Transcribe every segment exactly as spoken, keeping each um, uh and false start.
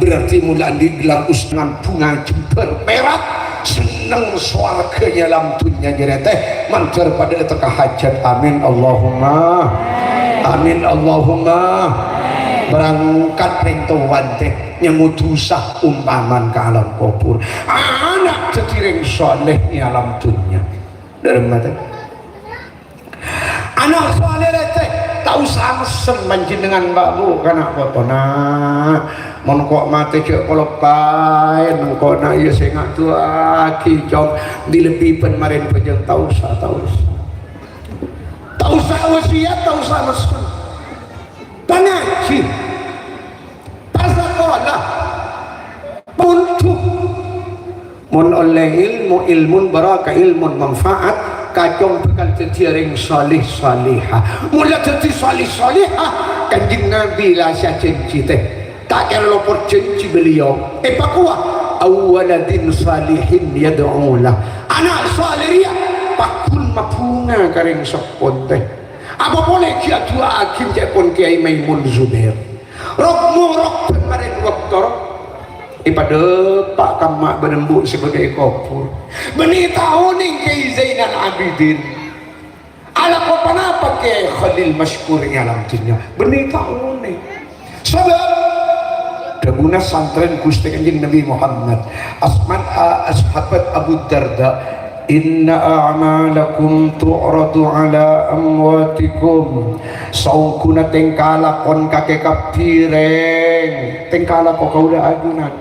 Berarti mula andi' gelar ustad bhunga jembhâr perak, senneng sowarghâ è alam dhunnya jârèya tè, mandhâr padâ ètèka hajat. Amin, Allahumma. Amin, Allahumma. Berangkat rèng towana tè, nyamot dhusa ompamana ka alam kobhur. Ana' dhâddhi rèng saleh è alam dhunnya. Dhâlem matè. Ana' saleh rèya tè, ta' osa messen panjhennengngan, Pak, Bu, ka na' potona. Mon ko' matè jhâ' kolobhâi, engko' na' iyâ sè ngaduwâghi, Cong. Dilebbi bân marèn bhâjâng, ta' osa, ta' osa. Ta' osa wasiyat, ta' osa messen. Pangajhi. Pasakola. Pondhuk. Mon ollè ilmu, ilmun barokah, ilmun manfaat, kacong bhâkal dhâddhiyâ rèng saleh salehah. Mon la dhâddhi saleh salehah, Kanjeng Nabi la sajhânjhi tè. Ta' kèra lopot jhânjhi beliau. Èpakowa, "Aw waladin salihin yad'u lah." Ana' saleh rèya paggun mabhunga ka rèng seppon tè. Apa polè ghi' aduwâ'âghi ca'èpon Kèyaè Maimun Zubair. Rok-morok bân marèn bâkto èpadâpa' ka emma' bân embu' sè bâdâ è kobhur. Bânnè ta' onèng Kèyaè Zainal Abidin. Alako ponapa Kèyaè Khalil Masykur è alam dhunnya? Bânnè ta' onèng. Sabâb dhâbuna santrèn Ghustè Kanjeng Nabi Muhammad, asma-, a-, ashabat Abu Darda, "Inna a'malakum tu'radu ala amwatikum." Saongghuna tèngka lakon kakè kabbhi, rèng. Tèngka lako kaulâ ajunan.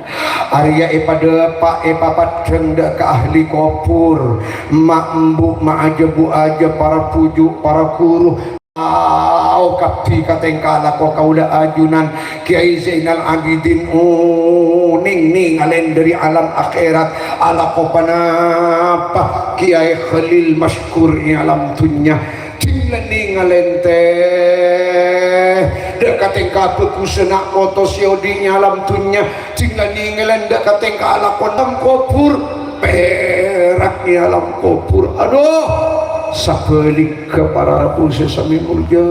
Arèya èpadâpa', èpapeddhâng dâ' ka ahli kobhur. Ma', embu', ma' ajâ, bu ajâ, para bhuju', para ghuru. Ao kabbhi ka tèngka lako kaulâ ajunan. Kèyaè Zainal Abidin, oh, nèng-nèngalè dâri alam akhèrat. Alako ponapa Kèyaè Khalil Masykur è alam dhunnya? Jhâ' la nèngalè tè. Dâ' ka tèngka bhâghussâ na' poto sè odi' è alam dhunnya. Jhâ' la nèngalè dâ' ka tèngka alako alam kobhur. Perak è alam kobhur. Adhu, sabhâligghâ para rabu sè samè molja.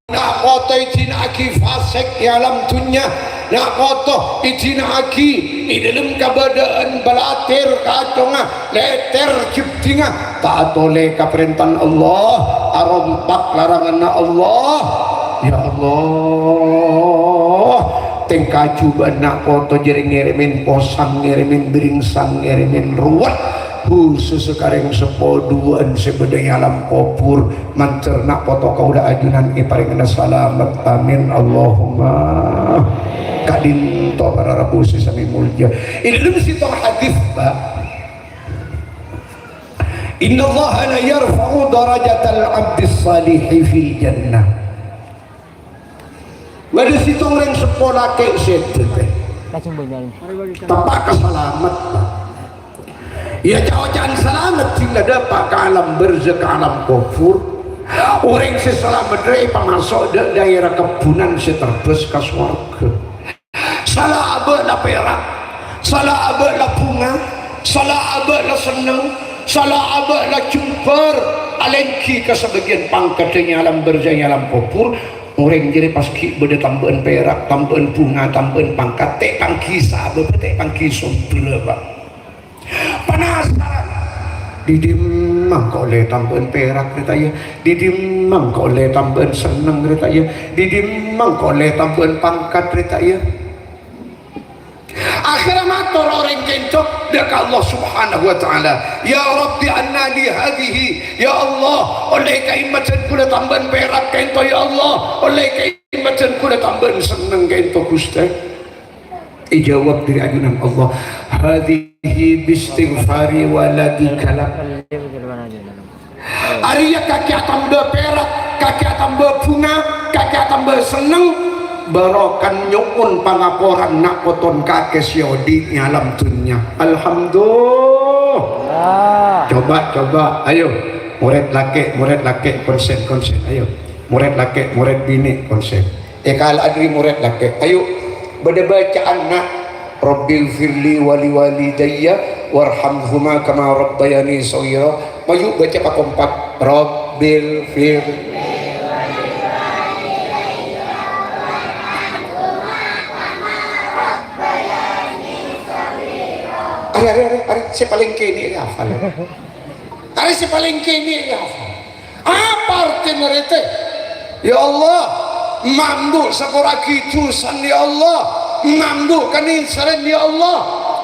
Na' poto èdina'aghi fasèk è alam dhunnya. Na' poto èdina'aghi è dâlem kabâdâ'ân bâlâtèr kacongnga, lètèr jeddhingnga. Ta' atolè ka parèntana Allah, arompak laranganna Allah. Ya Allah, tèngka jhubâ'ân na' poto jârèya ngèrèmè posang, ngèrèmè bhâringsang, ngèrèmè ruwet, khusus ka rèng seppo duwâ'ân sè bâdâ è alam kobhur. Mandhâr na' poto kaulâ ajunan èparèngana salamet. Amin, Allahumma. Ka'dinto para rabu sè samè molja. È dâlem sèttong hadis, Pak. "Innallaha la yarfa'u darajatal 'abdis salihi fil jannah." Bâdâ sèttong rèng seppo lakè' sè dhâteng. Lajeng bânnya'an. Teppa' ka salamet. Iyâ, ca'-oca'an salamet sè la dâpa' ka alam barzakh, ka alam kobhur. Orèng sè salamet rèya èpamaso' dâ', dâ'âra kebbhunan sè terbâs ka sowarghâ. Sala abâ' la pèrak, sala abâ' la bhunga, sala abâ' la senneng, sala abâ' la jembhâr, alèngghi ka sabâgiyân pangkaddhân è alam barzakh, è alam kobhur. Orèng jârèya pas ghi' bâdâ tambâ'ân pèrak, tambâ'ân bhunga, tambâ'ân pangkat, tè' pangghi sabâ, tè' pangghi sombhârâ, Pak. Penasaran. Didimma engko' ollè tambâ'ân pèrak rèya ta' iyâ? Didimma engko' ollè tambâ'ân senneng rèya ta' iyâ? Didimma engko' ollè tambâ'ân pangkat rèya ta' iyâ? Akhèrra mator orèng kènto dâ' ka Allah Subhanahu wa Ta'ala, "Ya Rabbi, anna li hadhihi?" Ya Allah, ollè ka'imma jân kaulâ tambâ'ân pèrak kènto, ya Allah? Ollè ka'imma jân kaulâ tambâ'ân senneng kènto, Ghustè? Èjâwâb dâri ajunan Allah, "Hadhihi bistighfari waladika lak." Arèya kakè atamba pèrak, kakè atamba bhunga, kakè atamba senneng, barokah nyo'on pangaporan na' poton kakè sè odi' è alam dhunnya. Alhamdulillah. Coba, coba, ayo. Morèd lakè', morèd lakè', konsen, konsen, ayo. Morèd lakè', morèd binè', konsen. Èkala'a dâri morèd lakè'. Ayo, bâdâ bâca'anna, "Rabbighfirli wa liwalidayya warhamhuma kama rabbayani shaghira." Mayu bâca pakompak, "Rabbighfir." Arè, arè, arè, sè palèng kènè' rè hafal. Arè sè palèng kènè' rè hafal. Apa artèna rèya? Ya Allah, mambu saporaghi dusana, ya Allah. Mambu kanèserran, ya Allah.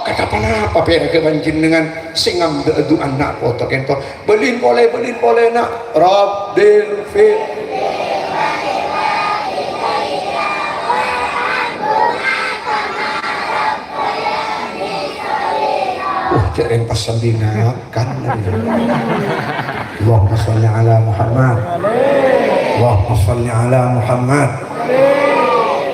Kadhâ' ponapa pèraghâ panjhennengngan sè ngambâ'â du'âna poto kènto? Bâlin polè, bâlin polè, na'. Rabbil fir. Wah, cè' rèng pas sambingan. Kan. Allahumma shalli ala Muhammad. Allahumma shalli ala Muhammad.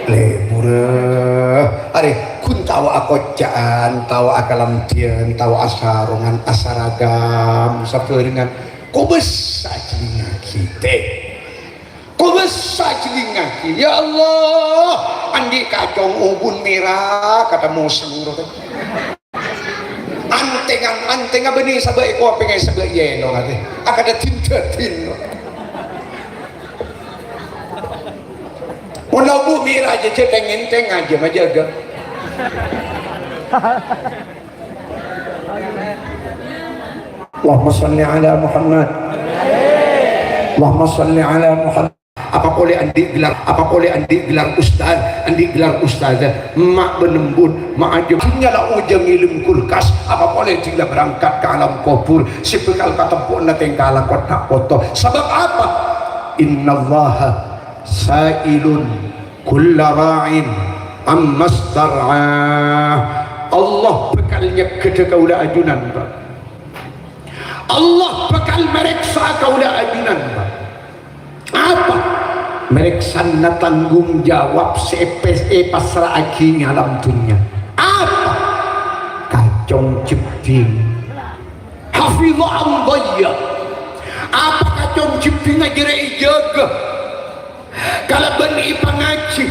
Lebura. Arè, ghun tao akoca'an, tao akalambiyan, tao asarongan, asaragam, sabhârengan. Kobâsa jhâlingngaghi, tè. Kobâsa jhâlingngaghi. Ya Allah, andi' kacong obun mèra, kadhâ' mosèm, ro, tè. Antèngan, antèngan bânnè sabâ' è kopèng, sabâ' è èlong atè. Akadhâ' din-dâdin. Mon obu' mèra jhâ' jhâ' tèng-ngèntèng ajâm ajâgâ. Allahumma shalli ala Muhammad. Allahumma shalli ala Muhammad. Apa polè andi' gelar, apa polè andi' gelar ustad, andi' gelar ustazah, emma' bân embun, ma' ajâm. Dhunnya la ojhân ngèlem kulkas, apa polè dhing la berangkat ka alam kobhur, sè bhâkal katempo'na tèngka lakon na' poto. Sabâb apa? Innallaha sa'ilun kulla ra'in ammastar'a. Allah bhâkal nyeggheddhâ kaulâ ajunan, Pak. Allah bhâkal marèksa kaulâ ajunan, Pak. Apa? Marèksana tanggung jawab sè èpè-, èpassra'aghi è alam dhunnya. Apa? Kacong jhebbhing. Hafidha am dhayya. Apa kacong jhebbhingnga jârèya èjâgâ? Kalabân èpangajhi,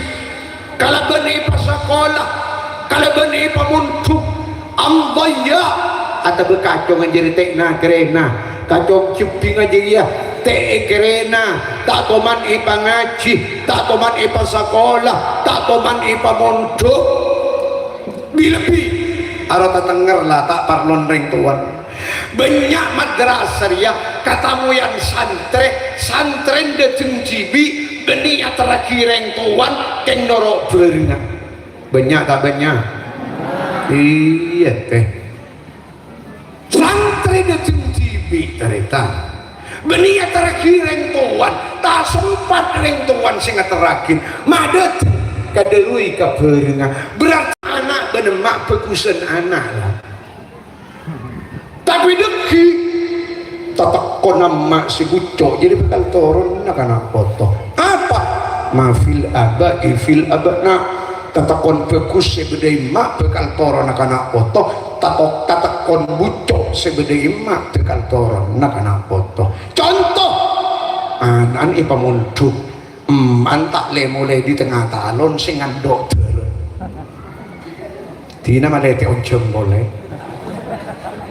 kalabân èpasakola, kalabân èpamondhuk, am dhayya, otabâ kacongnga jârèya tè' na-karèna, kacong jhebbhingnga jârèya tè' èkarèna, ta' toman èpangajhi, ta' toman èpasakola, ta' toman èpamondhuk. Bi-lebbi, arapa tèngngèr la ta' parlona rèng towana. Bânnya' madrasah rèya katamoyan santrè, santrèna dhâddhi dhibi', bânnè èyaterraghi rèng towana kèng noro' bhârengnga. Bânnya' ta' bânnya'? Iyâ, tè. Santrèna dhâddhi dhibi', tarètan. Bânnè èyaterraghi rèng towana, ta' sempat rèng towana sè ngaterraghi. Ma' dhâddhi kadhâruwi ka bhârengnga. Berarti ana' bân emma' bhâghusân ana', la. Tapè dhâggi', tatekkon emma' sè bucco' jârèya bhâkal toronna ka na' poto. Apa? Ma fil aba'i fil abna'. Tatekkon bhâghus sè bâdâ è emma' bhâkal toronna ka na' poto. Tato-, tatekkon bucco' sè bâdâ è emma' bhâkal toronna ka na' poto. Conto, ana'na èpamondhuk, emma' ta' lè-molè dâri tengnga talon sè ngandhâ' dâlân. Dina malè tè' onjhâng polè.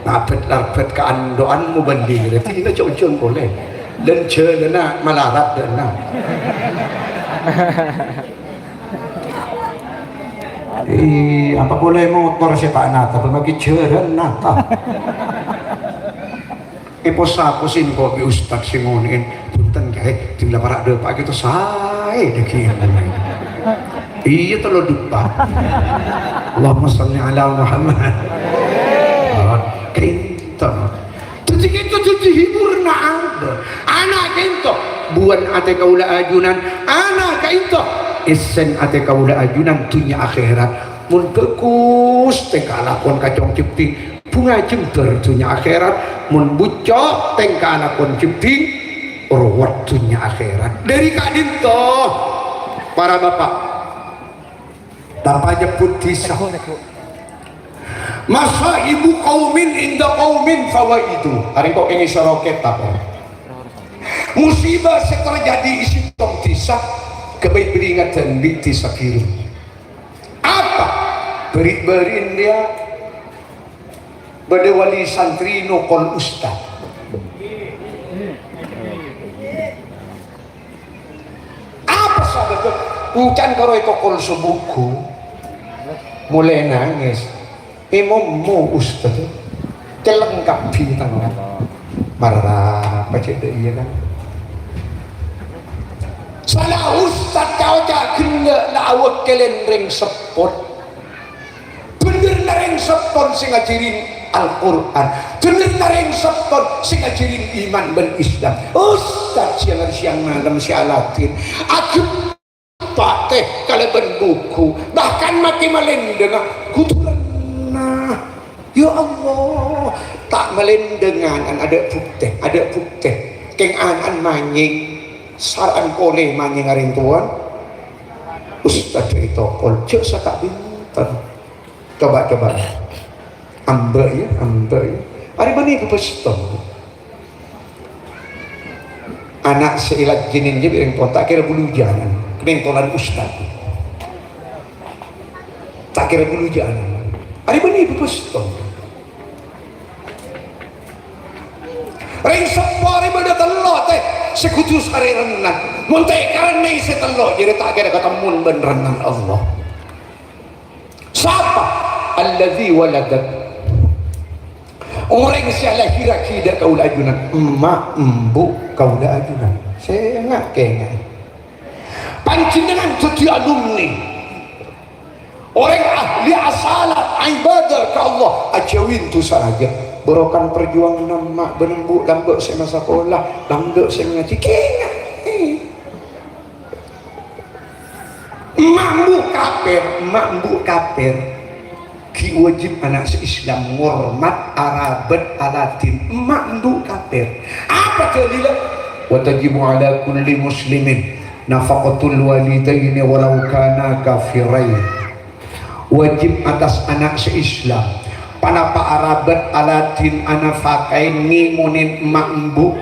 Abet-labet kaandhu'an mobâli, dina jhâ' onjhâng polè. Lan jhâlânna malarat dâ'na. Ih, apa polè motor sè ta' nata, bâ' maghi jhârân nata. Èpos-saposè engko' bi' ustad sè ngonè'è, "Bhunten, Kaè, ding la para' dâpa' kèto saè dhâggi'." Iyâ, tello dâpa'. Allahumma shalli ala Muhammad. Oh, kènto. Dhâddhi kèto dhâddhi hiburna abâ'. Ana' kènto, buwân atè kaulâ ajunan. Ana' ka'ènto, èssèn atè kaulâ ajunan dhunnya akhèrat. Mon bhâghus tèngka lakon kacong jhebbhing, bhunga jembhâr dhunnya akhèrat. Mon bucco' tèngka lakon jhebbhing, rowet dhunnya akhèrat. Dâri ka'dinto, para bapa', tanpa nyebbhut dhisa. Masaibu qaumin inda qaumin fawaidu. Arèng kok kèngèng soro kètab. Musibah sè terjadi è sèttong dhisa, ghâbây bâri' ngajhâr bi' dhisa ghârung. Apa? Bâri'-bâri'na rèya bâdâ wali santrè nokol ustad. Apa sabâbbhâ? Èncan karo ètokol sobugu. Molaè nangès. È mommo, Ustad. Celleng kabbhi tang. Mara apa cè' dâ' iyâ, kan? Sala ustad kaoca ghellâ' la awakkalan rèng seppon. Bhendherrâ rèng seppon sè ngajhârin Al-Qur'an. Bhendherrâ rèng seppon sè ngajhârin iman bân Islam. Ustad sèyang arè sèyang malem sè aladhin. Aghep- Patè kalabân buku, bahkan makè malèndhângnga, kodhu rennang. Ya Allah, ta' malèndhângnga, an-, adâ' buktè, adâ' buktè. Kèng an-, an manyèng, sara'an polè manyèng arèng towan. Ustad è tokol, jhâ' saka' bhintèr. Coba, coba. Ambâ', yâ, ambâ', yâ. Arè bânnè bâbâstong. Ana' sè èlajjhânin jâ' bi' rèng towan, ta' kèra bulu jhânan. Kennèng tolan ustad. Ta' kèra bulu jhânan. Arè bânnè bâbâstong. Rèng seppo arè bâdâ tello', tè, sè kodhu sarè rennang. Mon tè' karennè sè tello', jârèya ta' kèra katemmon bân rennang Allah. Sapa? Alladzi waladat. Orèng sè alahèrraghi dâ' kaulâ ajunan, emma' embu' kaulâ ajunan. Sènga' kènga'è. Panjhennengngan dhâddhi alumni. Orèng ahli asalat, ibadah ka Allah, ajhâuwi dhusa rajâ. Bârokana parjuwânganna emma' bân embu', lambâ' sè masakola, lambâ' sè ngajhi. Kènga'è. Emma' embu' kapèr, emma' embu' kapèr. Ghi' wajib ana' sè Islam ngormat, arabât, aladhin emma' embu' kapèr. Apa dalilla? Wa tajibu ala kulli muslimin nafaqatul walidaini walau kana kafirain. Wajib atas ana' sè Islam, ponapa arabât, aladhin, anafakaè, ngèmonè emma' embu'.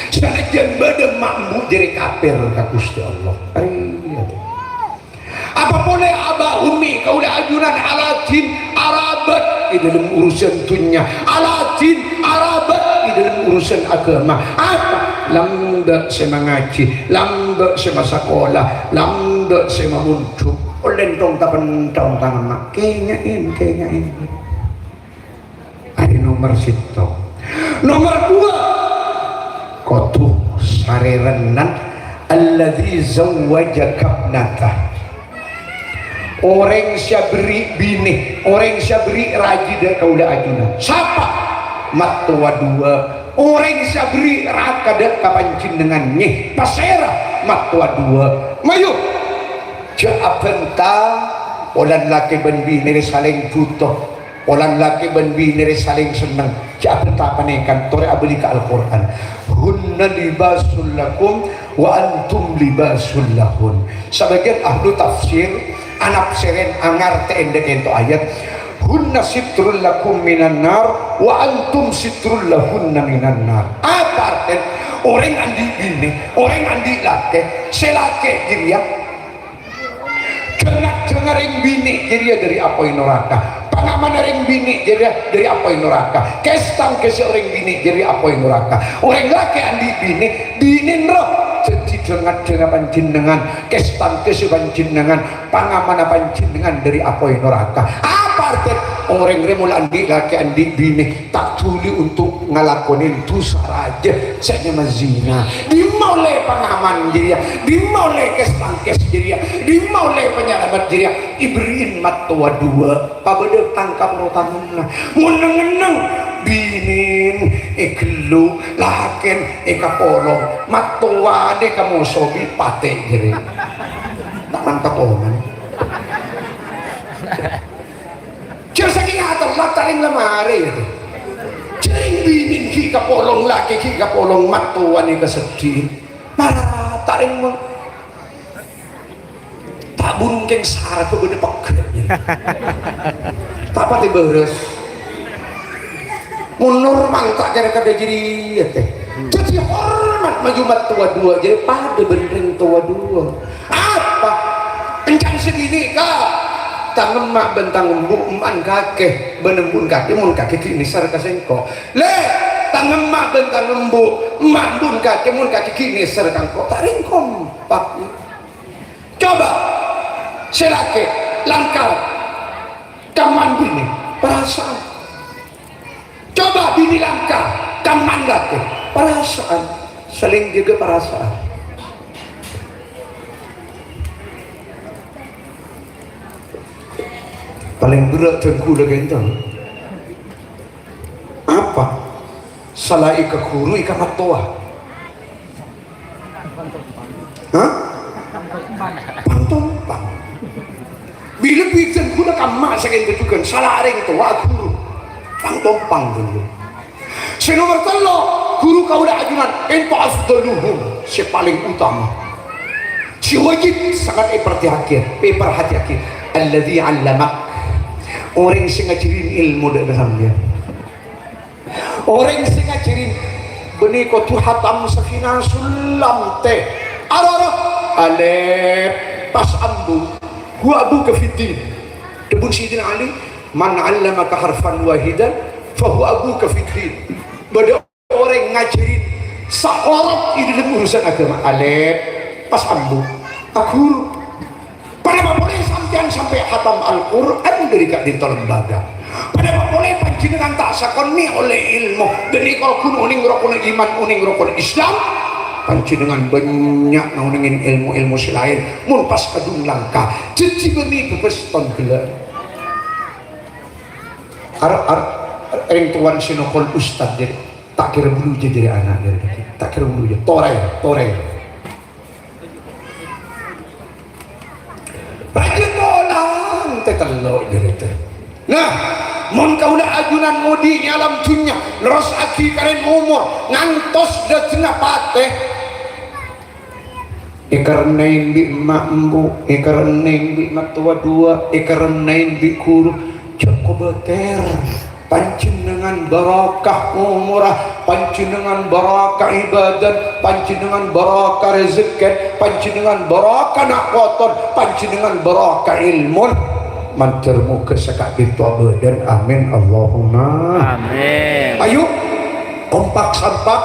Sanajjhân bâdâ emma' embu' jârèya kapèr ka Ghustè Allah. Arèya. Apa polè aba' ummi kaulâ ajunan aladhin arabât è dâlem urusan dhunnya, aladhin arabât è dâlem urusan aghâma. Apa? Lambâ' sè mangajhi, lambâ' sè masakola, lambâ' sè mamondhuk. Ollè ènthong-tapènthong tang emma'. Kènga'è, kènga'è. Arèya nomer sèttong. Nomer duwâ', kodhu sarè rennang, alladzi zawwaja kabnatah. Orèng sè aberri' binè, orèng sè aberri' rajhi dâ' kaulâ ajunan. Sapa? Mattowa duwâ'. Orèng sè aberri' raka dâ' ka panjhennengngan, nyè. Pasèra? Mattowa duwâ'. Mayu. Jhâ' abânta, polana lakè bân binè rè salèng bhuto. Polana lakè bân binè rè salèng senneng. Jhâ' abânta panèka, torè abâli ka Al-Qur'an. "Hunna libasul lakum wa antum libasul lahun." Sabâgiyân ahlu tafsir anafsèrèn, angartè'èn dâ' ka'dinto ayat, "Hunna sitrul lakum minan nar wa antum sitrul lahunna minan nar." Apa artèna? Orèng andi' binè, orèng andi' lakè, sè lakè jârèya Dhângnga-dhângnga rèng binè' jârèya dâri apoy noraka. Pangamanna rèng binè' jârèya dâri apoy noraka. Kèstangkèssa orèng binè' jârèya apoy noraka. Orèng lakè' andi' binè', binèna rowa dhâddhi dhângnga-dhângnga panjhennengngan. Kèstangkèssa panjhennengngan, pangamanna panjhennengngan dâri apoy noraka. Apa artèna? Orèng rè mola andi' lakè' andi' binè'. Ta' dhuli onto' ngalakonè dhusa rajâ sè nyama zina. Dimma ollè pangaman jârèya? Dimma ollè kèstangkès jârèya? Dimma ollè panyalamet jârèya? Èberri'in mattowa duwâ', pabâdâ tang kaporotannanna. Mon neng-enneng, binèna èghellu', lakèna èkapolong, mattowana èkamosobi, patè jârèya. Ta' mantep oman. Jâ' sakèng atella' ta' rèng la marè, yâ, to. Jâ' rèng binèna ghi' kapolong, lakè ghi' kapolong, mattowana kaseddhi. Mara ta' rèng mon-, ta' burung kèng sara bâdâ pegghâ', yâ. Ta' patè bârâs. Mon normal ta' kèra kadhâ' jârèya, tè. Dhâddhi hormat maju mattowa duwâ', jârèya padâ bân rèng towa duwâ'. Apa? Èncang sè binè', Ka'. Tang emma' bân tang embu', emma'na kakè, bân embu'na kakè, mon kakè ghi' nèser ka sèngko'. Lè', tang emma' bân tang embu', emma' embu'na kakè, mon kakè ghi' nèser ka engko'. Ta' rèng kompak. Coba, sè lakè, langkar. Ka emma'na binè'. Perasaan. Coba bini langka, kaman lake. Perasaan. Saling jaga perasaan. Palèng berrâ' dhângghuna ghânèka. Apa? Salaèn ka ghuru, ka mattowa. Hah? Pang-tompang. Bilâ bhidhâna ghulâ ka emma' sè kèng jhughân, sala arèng towa ghuru. Pang-tompang ghulâ. Sè nomer tello', ghuru kaulâ ajunan, ènto afdaluhum, sè palèng utama. Sè wajib sanget èparhatèyaghi, èparhatèyaghi. Alladzi 'allamak. Orèng sè ngajhârin èlmo dâ' ka sampèyan. Orèng sè ngajhârin bânnè kodhu hatam Safinah Sullam tè. Ara-ara. Alif. Pas ambu. Huwa abuka fiddin. Dhâbuna Sayyidina Ali, "Man 'allamaka harfan wahidan, fa huwa abuka fiddin." Bâdâ orèng ngajhârin sahorop è dâlem urusan aghâma. Alif. Pas ambu. Aghuru. Ponapa polè sampèyan sampè' hatam Al-Qur'an dâri ka'dinto lembaga? Ponapa polè panjhennengngan ta' sakonè' ollè èlmo? Ghânèka ghun onèng rokonna iman, onèng rokonna Islam. Panjhennengngan bânnya' ngaonèngè èlmo-èlmo sè laèn. Mon pas kadhung langka, jhâjhi bânnè bâbâs ton ghellâ'. Ar-, ar-, rèng towana sè nokol ustad jârèya, ta' kèra bulu jâ jârèya ana' jârèya. Ta' kèra bulu jâ. Torè, torè. Rajâ tolang tè tello' jârèya. Nah, mon kaulâ ajunan ngodhi è alam dhunnya, nerrossaghi karèn omor, ngantos dâddhina patè. Èkarènnaè bi' emma' embu', èkarènnaè bi' mattowa duwâ', èkarènnaè bi' ghuru, jhâ' kobâtèr. Panjhennengngan barokah omorra, panjhennengngan barokah ibâdâna, panjhennengngan barokah rejekkèna, panjhennengngan barokah na' potona, panjhennengngan barokah èlmona. Mandhâr moghâ saka'dinto abâdâna. Amin, Allahumma. Amin. Ayo, kompak sampak,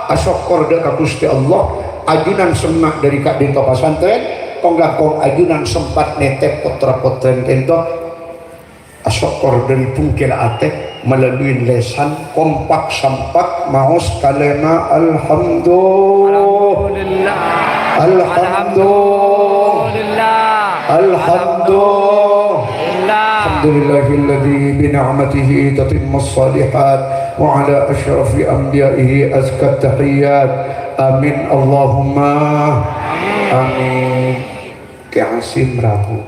asokkor dâ' ka Ghustè Allah, ajunan semma' dâri ka'dinto pasantrèn, kong-langkong ajunan sempat nètèp pottra-pottrèn ka'dinto. Asokkor dâri bhungkèlla atè, melalui lèsan, kompak sampak, maos kalèma alhamdu-, Alhamdulillah. Alhamdu-, Alhamdulillah. Alhamdu-, Alhamdulillah. Alhamdulillahilladzi bi ni'matihi tatimmus shalihat wa ala asyrafi anbiya'ihi azkat tahiyat. Amin Allahumma amin. Kè Asim rabu.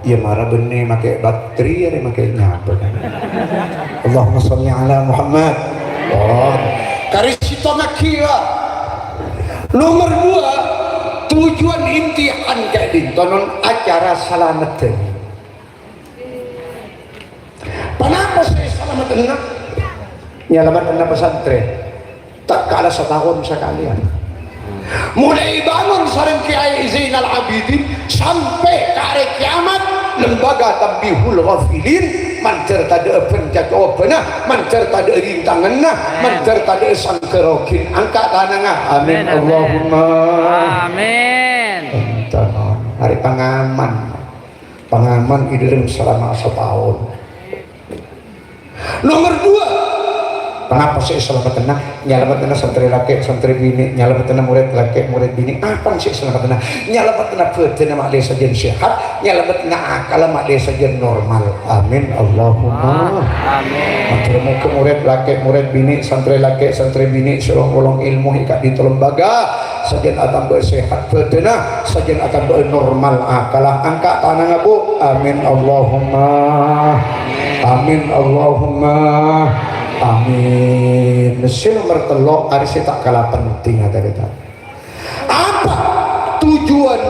Iyâ, mara bânnè makè batri, arè makè nyabâ. Allahumma shalli ala Muhammad. Oh. Karè sèttong aghi, ya. Nomer duwâ', tujuan inti ka'dinto non acara salameddhân. Ponapa sè èsalameddhâna? Nyalameddhâna pasantrèn. Takkala sataon sakalèyan. Molaè bângon sareng Kèyaè Zainal Abidin sampè' ka arè kèyamat, lembaga Tanbihul Ghafilin, mandhâr tadâ'â bân cacobâna, mandhâr tadâ'â rintanganna, mandhâr tadâ'â sangghâ rogina. Angka' tanangnga. Amin. Amin, amin. Allahumma. Amin. Enten, arè pangaman. Pangaman è dâlem salama sataon. Nomer duwâ', ponapa sè èsalameddhâna? Nyalameddhâna santrè lakè', santrè binè', nyalameddhâna morèd lakè', morèd binè'. Apa sè èsalameddhâna? Nyalameddhâna bhâdhânna ma'lè sajân sehat, nyalameddhâna akalla ma'lè sajân normal. Amin, Allahumma. Amin. Mandhâr moghâ morèd lakè', morèd binè', santrè lakè', santrè binè' sè long-polong èlmo è ka'dinto lembaga. Sajân atambâ sehat bhâdhânna, sajân atambâ normal akalla. Angka' tanangnga, Bu. Amin, Allahumma. Amin, Allahumma. Amin. Sè nomer tello', arè sè ta' kala penting, tarètan. Apa tujuan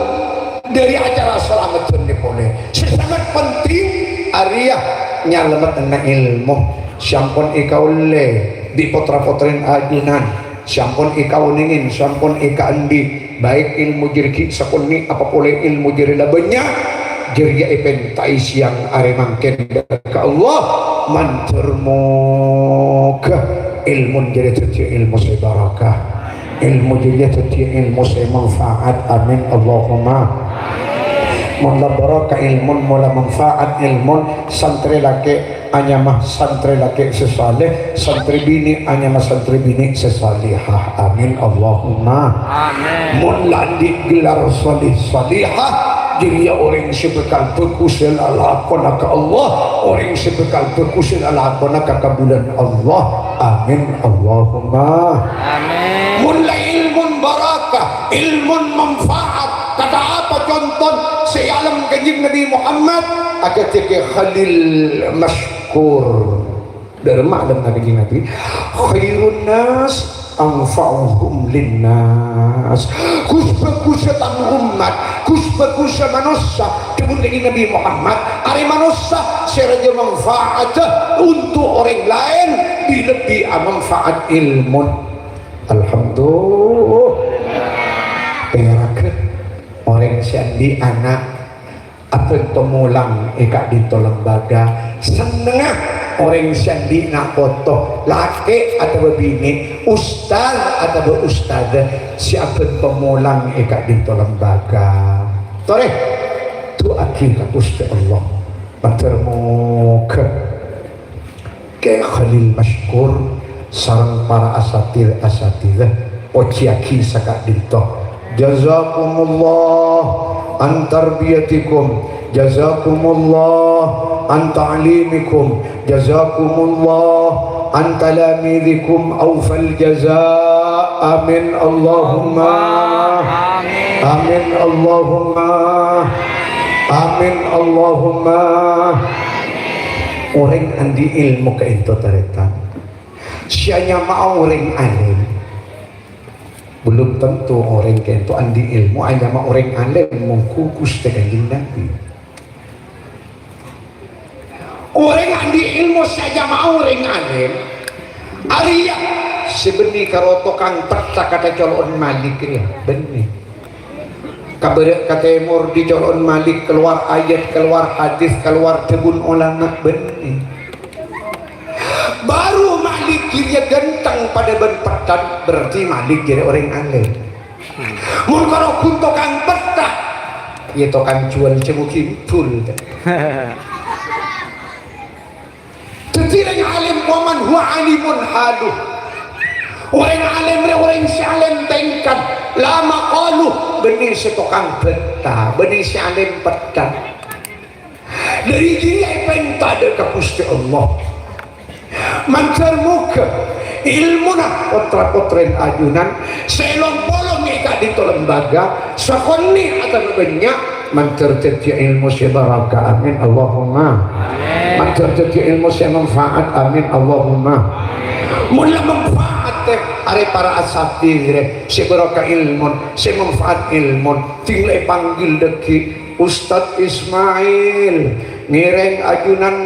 dâri acara salameddhân polè? Sè sangat penting, arèya nyalameddhâna èlmo sè ampon èkaollè bi' pottra-pottrèn ajunan. Sè ampon èkaonèngè, sè ampon èkaandi', baik èlmo jârèya ghi' sakonè' apa polè èlmo jârèya la bânnya', jârèya èpèntaè sèyang arè mangkèn dâ' ka Allah, mandhâr moghâ èlmo jârèya dhâddhiyâ èlmo sè barokah, èlmo jârèya dhâddhiyâ èlmo sè manfaat. Amin, Allahumma. Mon la barokah ilmun, mon la manfaat ilmun, santrè lakè' anyama santrè lakè' sè saleh, santrè binè' anyama santrè binè' sè salehah. Amin, Allahumma. Amin. Mon la andi' gelar saleh salehah, jârèya orèng sè bhâkal bhâghus sè lalakonna ka Allah, orèng sè bhâkal bhâghus sè lalakonna ka kabulâna Allah. Amin, Allahumma. Amin. Mon la ilmun barakah, ilmun manfaat, kata apa conton sè èalem Kanjeng Nabi Muhammad? Akadhi Khalil Masykur. Dârâmma alemma Kanjeng Nabi? "Khairun nas anfa'uhum linnas." Ghus-bhâghussâ tang ommat, ghus-bhâghussâ manossa, dhâbuna Kanjeng Nabi Muhammad, arè manossa sè rajâ manfaat untuk orèng laèn, bi-, lebbi amanfaat ilmun. Alhamdulillah. Pèraghâ orèng sè andi' ana' abhânto molang è ka'dinto lembaga. Sennengnga orèng sè andi' na' poto, lakè' atabâ binè', ustad atabâ ustadzah sè abhânto molang è ka'dinto lembaga. Torè, du'aaghi ka Ghustè Allah. Mandhâr moghâ Kè Khalil Masykur sareng para asatidz-asatidz pojiyaghi saka'dinto. Jazakumullah an tarbiyatikum, jazakumullah an ta'limikum, jazakumullah an talamidzikum aufal jaza. Amin Allahumma. Amin Allahumma. Amin Allahumma. Orèng andi' èlmo ka'dinto tarètan. Sè anyama'a orèng alèm. Belum tentu orèng ka'dinto andi' èlmo anyama orèng alèm, mongghu Ghustè Kanjeng Nabi. Orèng andi' èlmo sè anyama'a orèng alèm, arèya sè bânnè karo tokang petta kata colo'en malik rèya, bânnè. Ka bârâ' ka tèmor, dicolo'en malik, kalowar ayat, kalowar hadis, kalowar dhâbuna olama, bânnè. Bâru malik jârèya ghântheng padâ bân pettan, berarti malik jârèya orèng alèm. Mon karo ghun tokang petta, ya tokang juwâl jhâmo gimbul. Dhâddhi, rèng alèm wa man huwa alimun haluh. Orèng alèm rè orèng sè alèm tèngkat, la maqaluh, bânnè sè tokang bhânta, bânnè sè alèm petta. Dhâri jârèya èpènta dâ' ka Ghustè Allah. Mandhâr moghâ èlmona potra-potrèn ajunan sè long-polong è ka'dinto lembaga, sakonè' atabâ bânnya', mandhâr dhâddhiyâ èlmo sè barokah. Amin Allahumma. Amin. Mandhâr dhâddhiyâ èlmo sè manfaat. Amin Allahumma. Mon la manfaat, tè, arè para asatidz rè, sè barokah èlmon, sè manfaat èlmon, ding la èpanggil dhâggi', Ustadz Ismail, ngèrèng ajunan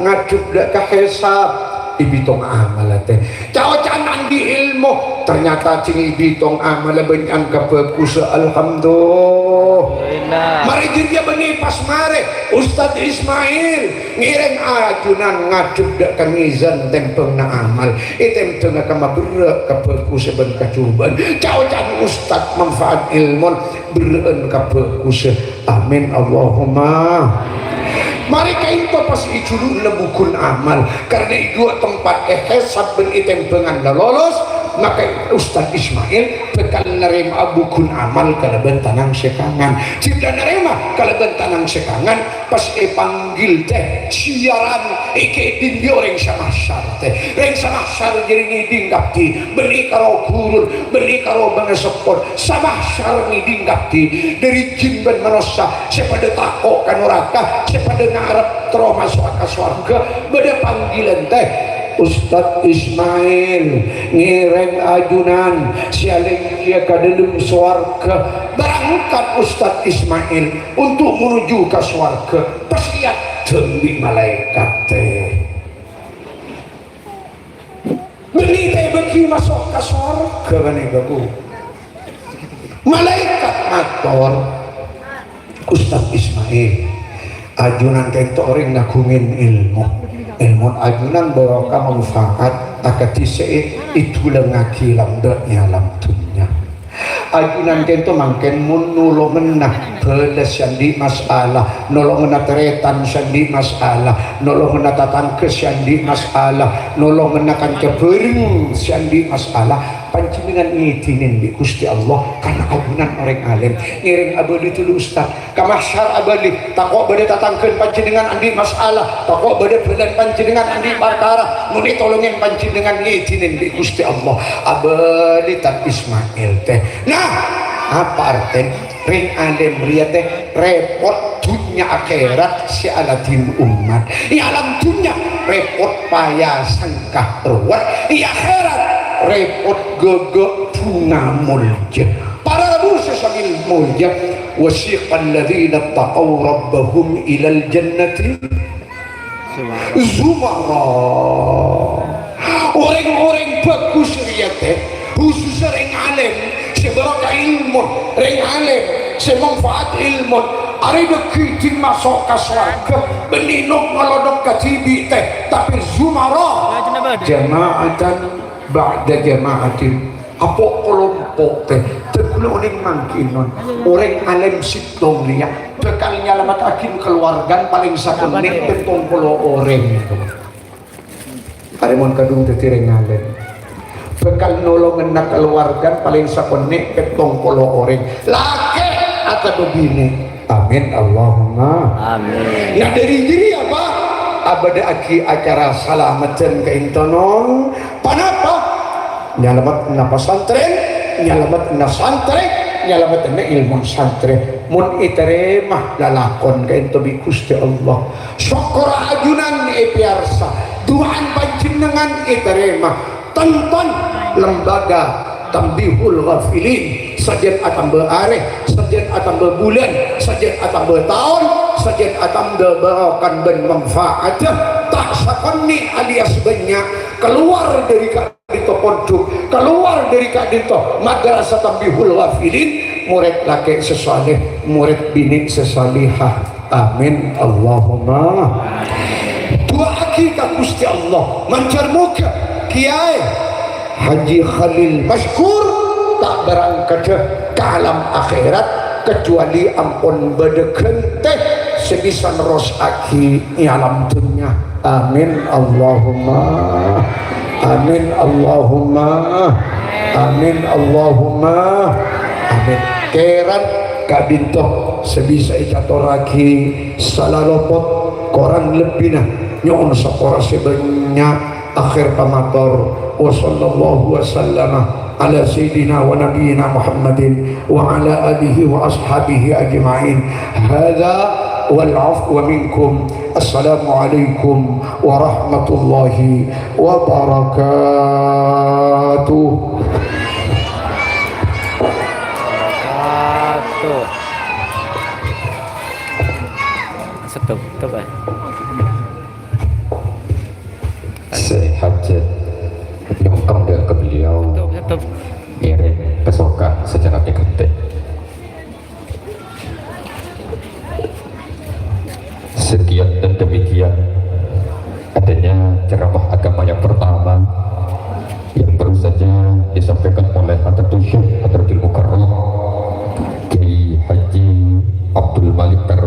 ngadhep dâ' ka hisab. Èbitong amalla, tè. Ca'-oca'an andi' èlmo, ternyata sè èbitong amalla bânnya'an kabhâghussâ. Alhamdulillah. Alhamdulillah. Marè jârèya bânnè pas marè, Ustadz Ismail ngèrèng ajunan ngadhep dâ' ka mizan tèmbhângnga amal. Ètèmbhângnga kamma berrâ' kabhâghussâ bân kacobâ'ân. Ca'-oca'an ustadz manfaat èlmon. Berrâ'ân kabhâghussâ. Amin Allahumma. Marè ka'dinto pas è jhulu'na bughuna amal, karna è duwâ' tempat èhisab bân ètèmbhângan la lolos, maka Ustadz Ismail bhâkal narèma'a bughuna amal kalabân tanang sè kangan. Jhâ' narèma kalabân tanang sè kangan, pas èpanggil, tè, siyaran, èkèdhing bi' orèng sè mahsyar, tè. Rèng sè mahsyar jârèya ngèdhing kabdhi, bânnè karo ghurun, bânnè karo bângaseppon, sè mahsyar ngèdhing kabdhi, dhâri jin bân manossa, sè padâ tako' ka naraka, sè padâ ngarep terro maso'a ka sowarghâ, bâdâ panggilan, tè. Ustadz Ismail ngèrèng ajunan sè alèngghiyâ ka dâlem sowarghâ. Berangkat Ustadz Ismail untuk menuju ka sowarghâ. Pas èaddhâng bi' malaèkat, tè. Bânnè tè bâgi maso' ka sowarghâ, bânnè bâgu. Malaèkat mator, "Ustadz Ismail, ajunan ka'dinto orèng ngaghungè èlmo. Èlmon ajunan barokah manfaat, akadhi sè èdulangaghi lambâ' è alam dhunnya. Ajunan kento mangken mon nolongenna bhâlâs sè andi' masalah, nolongenna tarètan sè andi' masalah, nolongenna tatangghâ sè andi' masalah, nolongenna kanca bhâreng sè andi' masalah, panjhennengngan ngèdhinè bi' Ghustè Allah, karna ajunan orèng alim. Ngèrèng abâli dhuli, Ustaz. Ka mahsyar abâli, tako' bâdâ tatangghâna panjhennengngan andi' masalah, tako' bâdâ bhâlâna panjhennengngan andi' parkara, mon ètolongè panjhennengngan ngèdhinè bi' Ghustè Allah. Abâli Tad Ismail tè. Nah, apa artèna? Rèng alim rèya tè rèpot dhunnya akhèrat sè aladhin ommat. È alam dhunnya rèpot paya sangka rowet, è akhèrat rèpot ghâghâ bhunga molja. Para rabu sè sangèl molja, "Wasiqal ladzina taqaw rabbahum ilal jannati zumara." Orèng-orèng bhâghus rèya tè, khusus rèng alim, sè barokah èlmo, rèng alim, sè manfaat èlmo, arè dhâggi' maso' ka sowarghâ, bânnè nok ngalodok kadhibi' tè, tapè zumara, jama'atan ba'da jama'atin. Apo' kalompo' tè, dhâgghuna onèng mangkèn, non. Orèng alim sèttong rèya bhâkal nyalamettaghi kalowarghâna palèng sakonnè' pèttong polo orèng. Arè mon kadhung dhâddhi rèng alim. Bhâkal nolongenna kalowarghâna palèng sakonnè' pèttong polo orèng. Lakè' atabâ binè'. Amin, Allahumma. Amin. Nah, dhâri jârèya, Pak, abâdâ'aghi acara salameddhân ka'ènto, non. Ponapa? Nyalameddhâna pasantrèn, nyalameddhâna santrè, nyalameddhâna èlmo santrè. Mon ètarèma lalakon ka'ènto bi' Ghustè Allah. Sokkor ajunan èpèyarsa, du'ana panjhennengngan ètarèma. Tonton lembaga Tanbihul Ghafilin, sajân atamba arè, sajân atamba bulân, sajân atamba taon, sajân atamba barokah bân manfaat. Ta' sakonnè' alias bânnya', kalowar dhâri ka'dinto pondhuk, kalowar dhâri ka'dinto Madrasah Tanbihul Ghafilin, morèd lakè' sè salèh, morèd binè' sè salèhah. Amin, Allahumma. Du'aaghi ka Ghustè Allah, manjhâr moghâ Kèyaè Haji Khalil Masykur ta' barangkadhâ ka alam akhèrat, kecuali ampon bâdâ ghântè sè bisa nerrosaghi è alam dhunnya. Amin, Allahumma. Amin, Allahumma. Amin, Allahumma. Amin. Kèran ka'dinto sè bisa ècatorraghi salalopot korang lebbina. Nyo'on sapora sè bânnya'. Akhèr pamator, wa sallallahu wa sallama ala sayyidina wa nabiyyina Muhammadin wa ala alihi wa ashabihi ajma'in. Hadza wal afwa minkum. Assalamualaikum warahmatullahi wabarakatuh. Satu. Stop, stop, eh. Sè hajat nyongkem dâ' ka beliau. Stop, stop. Ngèrèng kasokan secara negatif. Sekian dan demikian adanya ceramah agama yang pertama yang baru saja disampaikan oleh Hadratus Syekh Hadratil Mukarram Kiai Haji Abdul Malik Kar-